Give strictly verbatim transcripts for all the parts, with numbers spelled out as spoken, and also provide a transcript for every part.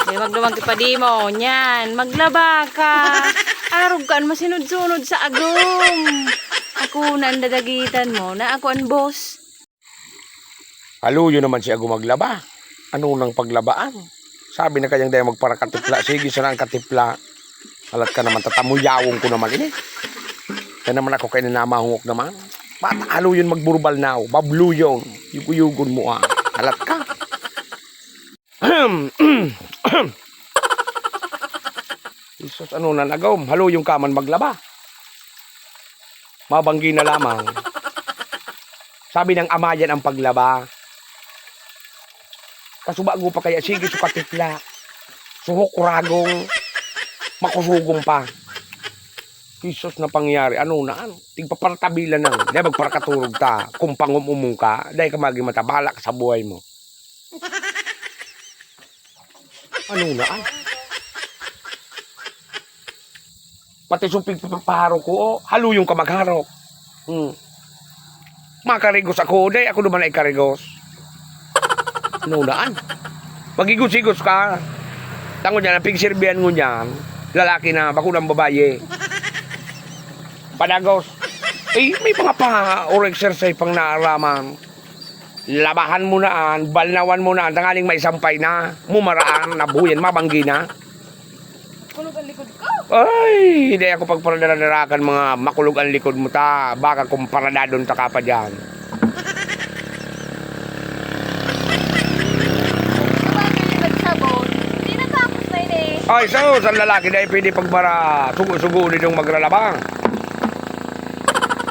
Ay, magdumang ki pa di mo. Nyan, maglaba ka. Arog ka an masunod-sunod sa agom. Ako na an dadagitan mo, na ako an boss. Haluyo naman si agom maglaba. Ano nang paglabaan? Sabi na kayang dai magparakatipla. Sige, sana ang katipla. Alat ka naman, tatamuyawon ko naman ini. Kaya naman ako kaya namahungok naman. Bata, haluyon magburbal now. Babluyon. Yuguyugon mo, ah. Alat ka. Jesus, ano na nagawom? Haluyon ka man maglaba. Mabanggi na lamang. Sabi ng ama yan ang paglaba. Kasubago pa kaya, sige, sukatipla. Suhok ragong, makusugong pa. Jesus na pangyari, ano na, ano? Tigpaparatabilan na. Dahil magparakaturog ta, kung pangumumong ka, dahil ka maging matabala ka sa buhay mo. Ano na, ano? Pati supig pa-, paharok ko, oh, haluyon ka magharok. Hmm. Makarigos ako, dai ako naman ay karigos. Nunaan. Magigos-igos ka. Tango niyan, ang pigserbihan mo niyan, lalaki na, bako ng babae. Padagos. Eh, may mga pa, or exercise pang naaraman. Labahan mo na an, balnawan mo na an, tanganing maisampay na, mumaraan, nabuyan, mabanggi na. Kulog ang likod ko. Ay, hindi ako pagparadara-darakan mga makulog ang likod mo ta. Baka kung paradadon ta ka pa dyan. Sabay ka yung nagsabon. Hindi natapos na yun eh. Ay, so, sa lalaki na pwede pagbara, sugo-sugo din yung magralabang.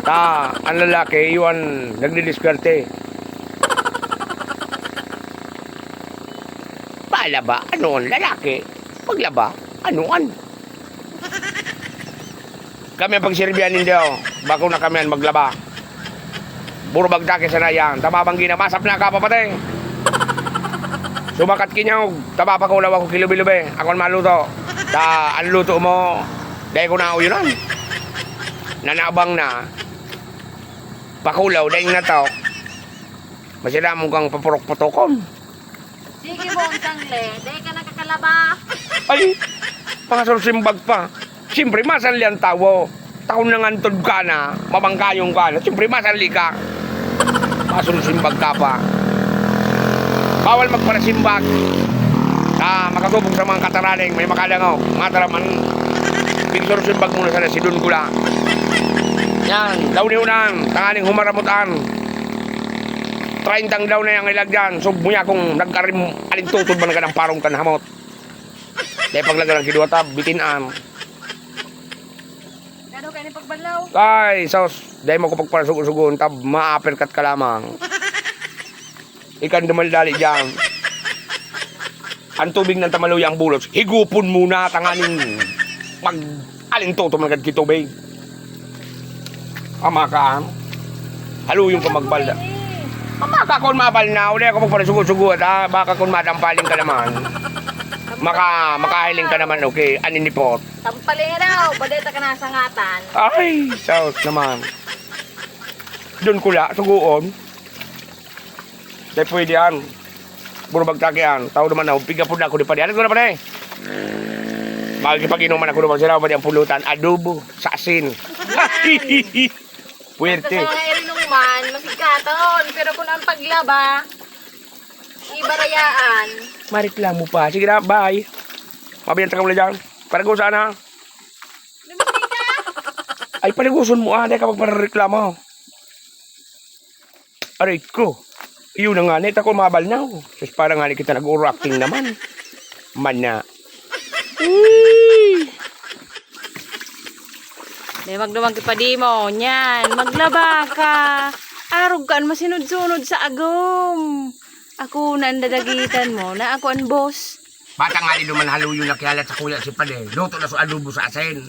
Ta, ang lalaki, iwan, nagdidiskarte. Palaba, ano ang lalaki? Maglaba, ano an? Kami ang pagsirbihan nindo, bako na kami ang maglaba. Puro bagta ki sana yan, tababanggi na, masap na ka papatay. Sumakat kinyog, tabapakulaw ako kilubi-lubi, ako ang maluto. Ta, ang luto mo, dahil ko na uyunan. Nanabang na, pakulaw, dahil na to. Masidamon kang papurok-putokon. Sige, Bong Tangle. Dai ka nakakalaba. Ay, mga sursimbag pa. Siyempre, masanli ang tawo. Takon nangantod ka na, mamangkayong ka na. Siyempre, masanli ka. Mga sursimbag ka pa. Bawal magparasimbag. Ah, makatubog sa mga kataraning, may makalangaw. Mga taraman, pigsursimbag muna sana si Don Gula. Yan, daw ni unan, tanganing humaramutan. Traintang daw na yang ilagyan, sugmo niya kung nag-arim-, alintutod man ka ng parong kan hamot. Dahil paglaga ng kiduha tab, bitin-an. Gado kayo ni pagbanlaw? Ay, sos, dahil mo ko pagparasugo-sugoon tab, maaperkat ka lamang. Ikan dumaldali dyan. Ang tubig ng tamaluya ang bulos, higupon muna, tanganing mag-alintoto man agad ki tubig. Ama ka, ah. Haluyon ka magbalda. Ama ka, kung mabal na, uli ako magparasugo-sugo at, ah, baka kung madampaling ka naman. Maka-, makahiling ka naman, okay, aninipot. Tampalin na daw, badeta ka na sa ngatan. Ay, saos naman. Doon ko la, sugoon. Dahil pwede yan. Puro bagtaki yan. Tao naman na, pigapod na ako di pa di. Ano ko na pa na eh? Makikipag-inuman ako naman sila, pwede ang pulutan, adobo, sa asin. Puwerte. Sa irinuman, masigkaton. Pero kung ang paglaba, ibarayaan. Mareklamo pa. Sige na, bye. Mabiyanta ka muna dyan. Paragusan na. Lumisita? Ay, paragusan mo, ah. Dahil ka magparareklamo. Aray ko. Iyo na nga, neta ko mabal na. Sus, parang nga kita nag-overacting naman. Mana. Uy! Di magdumang ki pa di mo. Nyan, maglaba ka. Arog ka an masunod-sunod sa agom. Ako na an dadagitan mo, na ako an boss. Bata nga ni duman haluyo na kiyalat sa kuya si Pade. Luto na so adobo sa asin.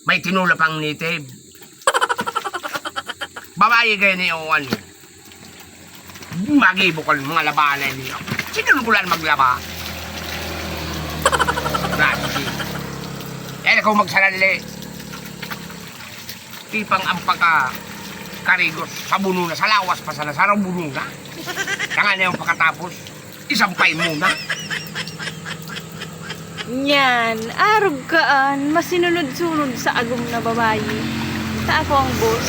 May tinola pang native. Babae kayo ni Owan. Magibo ka ng mga labanan niyo. Sino nang bulan maglaba? Grabe. Kaya ako magsaranli. Tipang ang pagka karigos sa buno na, sa lawas pa sana, sa buno na. Tangan na yung pagkatapos, isampay mo na. Nyan, arog kaan, masinunod-sunod sa agom na babayi. Ta ako ang boss.